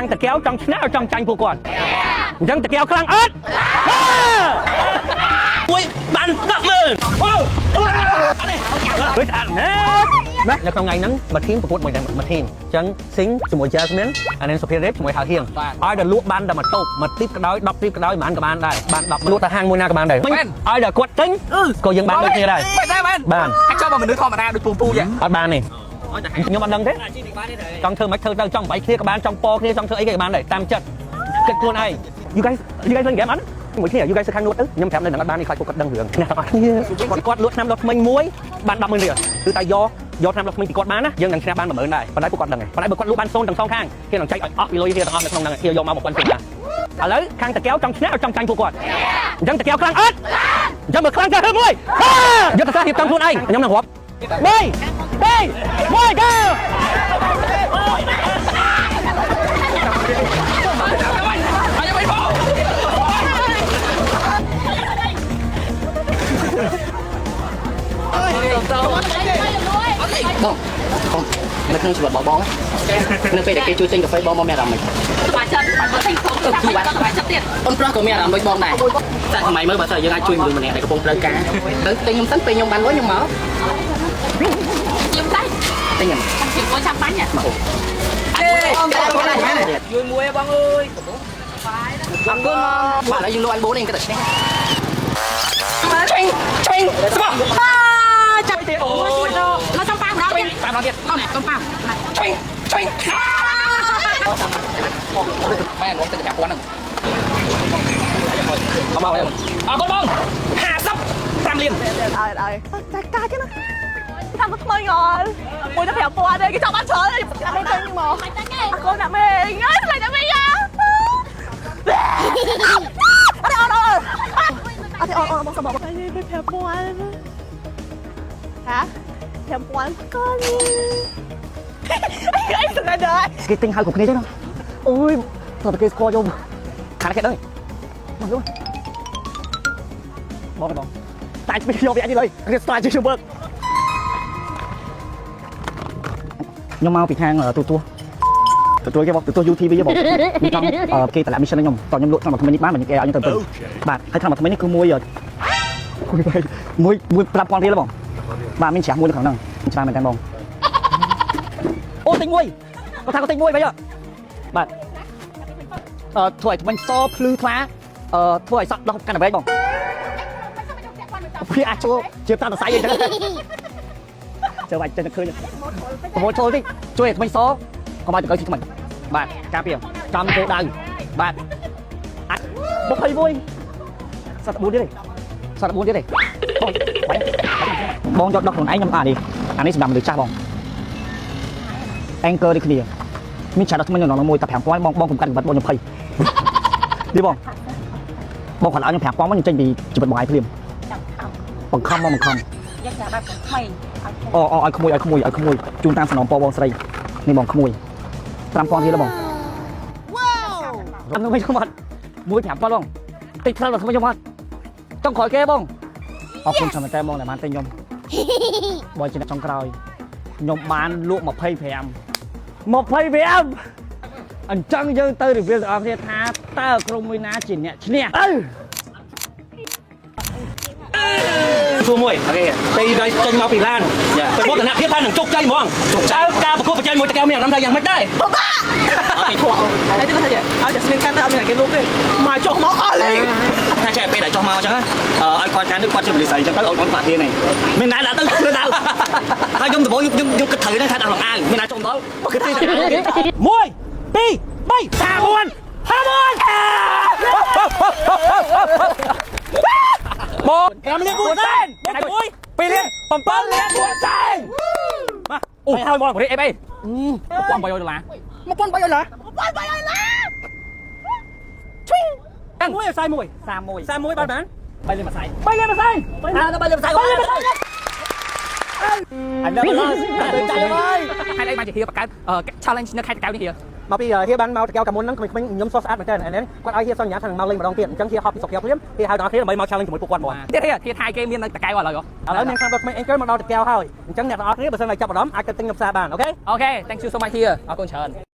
ខាងតាកែវចង់ឈ្នះចង់ចាញ់ពួកគាត់អញ្ចឹងតាកែវខ្លាំងអត់មួយបាន100000អូដូចស្អាតណាស់ណានៅក្នុងថ្ងៃហ្នឹងមួយ team ប្រកួតមួយមួយ team អញ្ចឹងស៊ីងជាមួយ Jasmine អានេះសុភារ៉េបជាមួយហៅហៀងឲ្យតែលក់បានតែមួយតូបមួយទីបក៏ដោយ10ទីបក៏ដោយមិនបានក៏បានដែរបាន10លក់ទៅហាងមួយណាក៏បានដែរឲ្យតែគាត់ទិញក៏យើងបានដូចគ្នាដែរ មែនដែរមែន បាន អាចចង់មកមនុស្សធម្មតាដូចពូពូចឹង អត់បានទេខ្ញុំអត់ដឹងទេចង់ធ្វើមិនធ្វើទៅចង់បែកគ្នាក៏បានចង់ពគ្នាចង់ធ្វើអីក៏បានដែរតាមចិត្តគិតខ្លួនឯង You guys, you guys លេងហ្គេមអត់មួយគ្នា you guys ទៅខាងនោះទៅខ្ញុំប្រាប់នៅនឹងអត់បាននេះខ្លាចពួកគាត់ដឹងរឿងអ្នកទាំងអស់គ្នាគាត់គាត់លក់ថ្នាំដុសធ្មេញមួយបាន100,000រៀលគឺតែយកយកថ្នាំដុសធ្មេញពីគាត់បានណាយើងនឹងឈ្នះបាន10000ដែរប៉ុន្តែពួកគាត់ដឹងហើយប៉ុន្តែបើគាត់លក់បានសូន្យទាំងសងខាងគេនឹងចែកឲ្យអស់ពីលុយគេទាំងអស់នៅក្នុងហ្នឹងគេយកមក1000ជាងណាឥឡូវខាងតាកែវចង់ឈ្នះចង់ចាញ់ពួកគាត់អញ្ចឹងតាកែវខ្លាំងអត់អញ្ចឹងបើខ្លាំងចេះមួយយុទ្ធសាស្ត្ររៀបចំខ្លួនឯងខ្ញុំនឹងរាប់3 2 1 go! អត់យកបង បងបងនៅក្នុងជីវិតរបស់បងនៅពេលដែលគេជួយទិញកាហ្វេបងមកមានអារម្មណ៍មិន សប្បាយចិត្តបើទិញគ្រប់ក៏សប្បាយចិត្តទៀត អូនប្រុសក៏មានអារម្មណ៍ដូចបងដែរតែសម័យមើលបើសិនយើងអាចជួយមនុស្សម្នាក់ដែលកំពុងត្រូវការទៅទិញខ្ញុំសិនពេលខ្ញុំបានលុយខ្ញុំមក ខ្ញុំតែ ទិញខ្ញុំ ជាមួយចាំបាញ់ មកអូន យមួយបងអើយ អរគុណបាទឥឡូវយើងលក់អញ4នេះគេតែឈ្នះ ឆេងឆេងស្បោះ ចាប់ទៀតអូយเราចាំប៉ាម្ដងទៀត តាមដល់ទៀត អូនកុំប៉ា ឆេងឆេងម៉ែងទៅ5000ហ្នឹងអរមកអរគុណបង55លាន ឲ្យឲ្យចាកាគេណាតាមថ្មីងល់មួយទៅ5000ទេគេចង់បានច្រើនអ្នកមេទិញមកអរគុណអ្នកមេអើយស្លាញ់អ្នកមេយ៉ាអត់អត់អត់អត់អត់អត់បងសំបងទៅ5000ហា5000កូនអីស្លាញ់ដែរ គេទិញឲ្យគ្រប់គ្នាចឹងណាអូយតើគេស្គាល់យកខាងគេដឹងមកលុបងបងតែស្ពីយកវាអញលើគេស្ទាយជាមើល ខ្ញុំមកពីខាងទូទួទទួលគេបងទទួល UTV បងខ្ញុំចង់គេតម្លាក់ mission ខ្ញុំតោះខ្ញុំលក់ឆ្នាំថ្មីនេះបានគេឲ្យខ្ញុំទៅពេញបាទហើយឆ្នាំថ្មីនេះគឺមួយមួយមួយ5000រៀលបងបាទមានច្រាស់មួយនៅក្នុងហ្នឹងច្រើនមែនតើបង អូទិញមួយគាត់ថាគាត់ទិញមួយវិញ បាទអឺធ្វើឲ្យថ្មិញសភ្លឺថ្លាអឺធ្វើឲ្យសក់ដោះកាន់តែវែងបងវាអាចចូលជាតាមសរសៃអីចឹងចូលបាច់ចេញទៅឃើញប្រមូលចូលតិចជួយឲ្យថ្មិញសកុំឲ្យតកៅស៊ីថ្មិញបាទការពារចំគោលដៅបាទអាច21សត្វ4ទៀតទេសត្វ4ទៀតទេបងបងយកដោះខ្លួនឯងខ្ញុំអានេះអានេះសម្រាប់មនុស្សចាស់បង Anchor ដូចគ្នាមានច្រើនដល់ថ្មីនៅក្នុងមួយតែ5000បងបងកុំកាត់ក្បិតបងខ្ញុំភ័យនេះបងបងគាត់ឲ្យខ្ញុំ5000មកខ្ញុំចេញពីជីវិតបងឯងភ្លាមបង្ខំមកបង្ខំ យកចាំបែបក្មេង អូអូឲ្យក្មួយឲ្យក្មួយឲ្យក្មួយជូនតាមសំណពរបងស្រីនេះបងក្មួយ5000រៀលបងវ៉ាវអត់មិនខ្ញុំអត់មួយ5000បងតិចថ្លៃដល់ថ្មីខ្ញុំអត់ចង់ក្រោយគេបងអរគុណច្រើនមែនតើបងដែលបានទិញខ្ញុំបងជាអ្នកចុងក្រោយខ្ញុំបានលក់25 25អញ្ចឹងយើងទៅ review ទាំងអស់គ្នាថាតើក្រុមមួយណាជាអ្នកឈ្នះអើ សួរមួយពេល you guys ចេញមកពីឡានទៅមោទនភាពថានឹងជោគជ័យហ្មងតើការប្រកួតប្រជែងមួយតកែវមានអារម្មណ៍ថាយ៉ាងម៉េចដែរ ហើយទៅថាឲ្យតែស្មានកាន់តែអត់មានគេលុបទេមកចុះមកអស់លេង ថាចេះពេលដែលចុះមកអញ្ចឹងឲ្យគាត់ថានេះគាត់ជាមនុស្សស្រីអញ្ចឹងទៅឲ្យគាត់បាក់ហ៊ានឯងមានណាដាក់ទៅគឺដៅហើយខ្ញុំដំបូងខ្ញុំខ្ញុំគិតត្រូវហ្នឹងថាដាក់ក្នុងអាវមានណាចុះដល់គិតទេ 1 2 3 54 54បង5លាន4សែន1 2លាន7លាន4សែនមកអូហើយបង បរិយអីអី1300ដុល្លារ1300ដុល្លារ មួយខ្សែមួយ 31 ខ្សែមួយបានបាន 3លានមួយសែន 3លានមួយសែន អើ3លានមួយសែន3លានមួយសែនអញដល់ទៅចាយហើយ ហេតុអីបានជាហៀបង្កើត challenge នៅខេត្តតាកែវនេះហៀ មកពីហៀបានមកតកែវកាមុនហ្នឹងក្មេងៗខ្ញុំសោះស្អាតមែនតើនេះគាត់ឲ្យហៀសន្យាថានឹងមកលេងម្ដងទៀតអញ្ចឹងហៀហប់ពីស្រុកភ្លាមហៀហៅដល់គ្នាដើម្បីមក challenge ជាមួយពួកគាត់ហ្មង ទៀតហៀហៀថៃគេមាននៅតាកែវឥឡូវ ឥឡូវមានខាងគាត់ក្មេង Anchor មកដល់តកែវហើយអញ្ចឹងអ្នកទាំងអស់គ្នាបើសិនជាចាប់អារម្មណ៍អាចទៅទិញនៅផ្សារបាន okay okay thank you so much ហៀអរគុណច្រើន